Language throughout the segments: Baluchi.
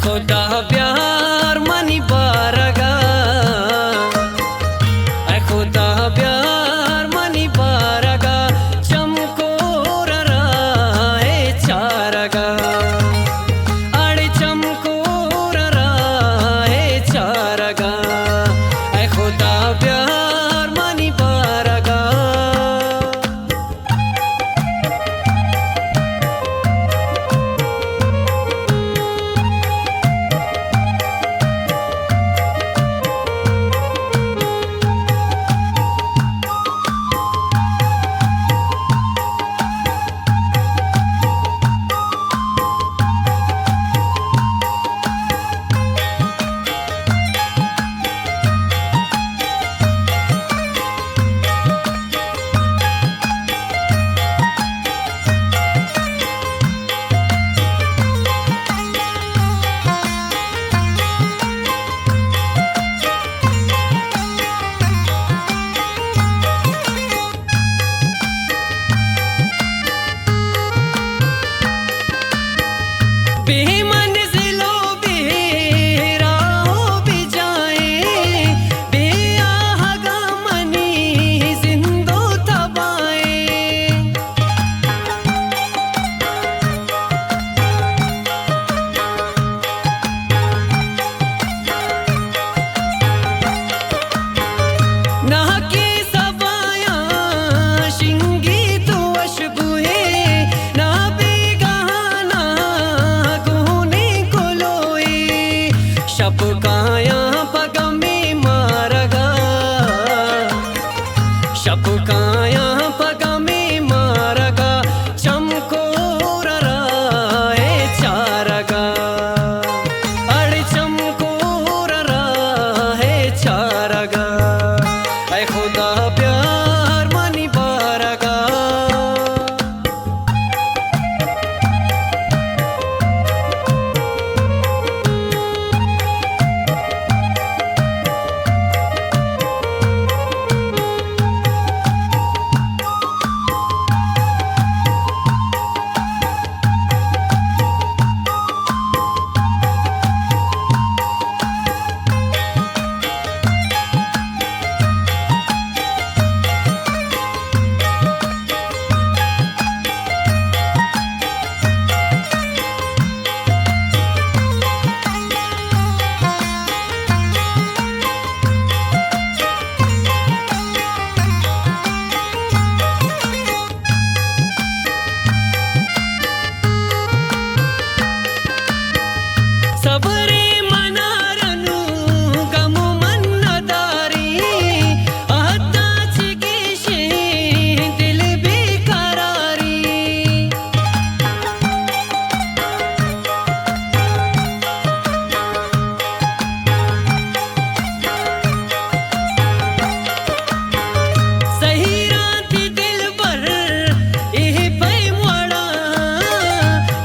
خدا بیار منی بارگا، اے خدا بیار منی بارگا، چمکور راہ چارگا، اڑ چمکور راہ چارگا، اے خدا بیار منی بارگا۔ بے منزل و بے راہ و بے جائیں، بے آہگاں منی زند و تباہیں۔ ناکیں سبایاں شنگی تو وشبوئے، نابیگاہاں ناگونیں کلوئے، شپ کایاں پہ گمے مارگا، شپ کایاں پہ گمے مارگا، چمکور راہ چارگا، اڑ چمکور راہ چارگا، اے خدا بیار منی بارگا۔ صبرے منارا نوں غم من نداری، حتی چہ گیشیں دل بے قراری۔ زہیراں تئی دلبر اے پیم وڑاں،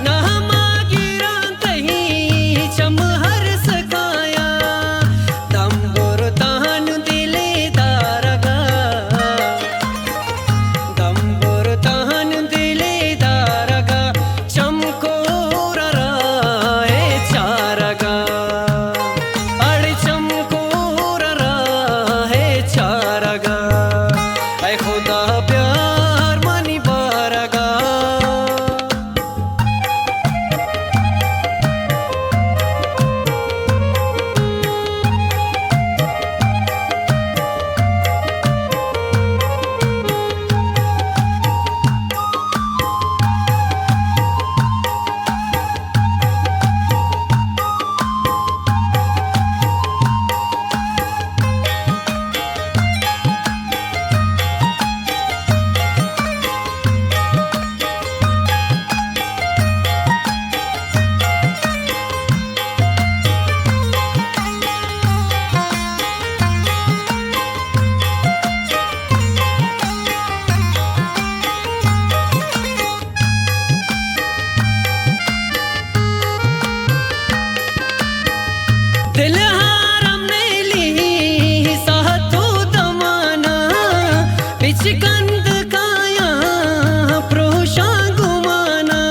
ناما گیراں تئی چم ہر سکایاں۔ دمبر تہن دلے دارگا، دمبر تہن دلے دارگا، چمکور راہ چارگا، اڑ چمکور راہ چارگا، اے خدا بیار منی بارگا۔ دل ہارم نیلی ساعت و دمانا، بچکند کایاں پروشاں گمانا۔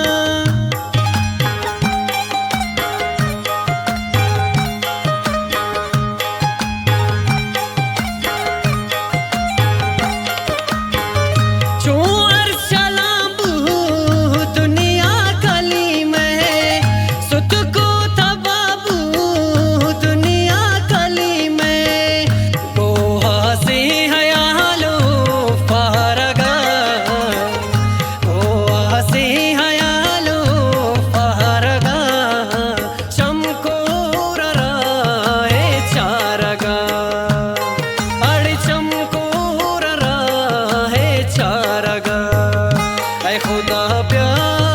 بیا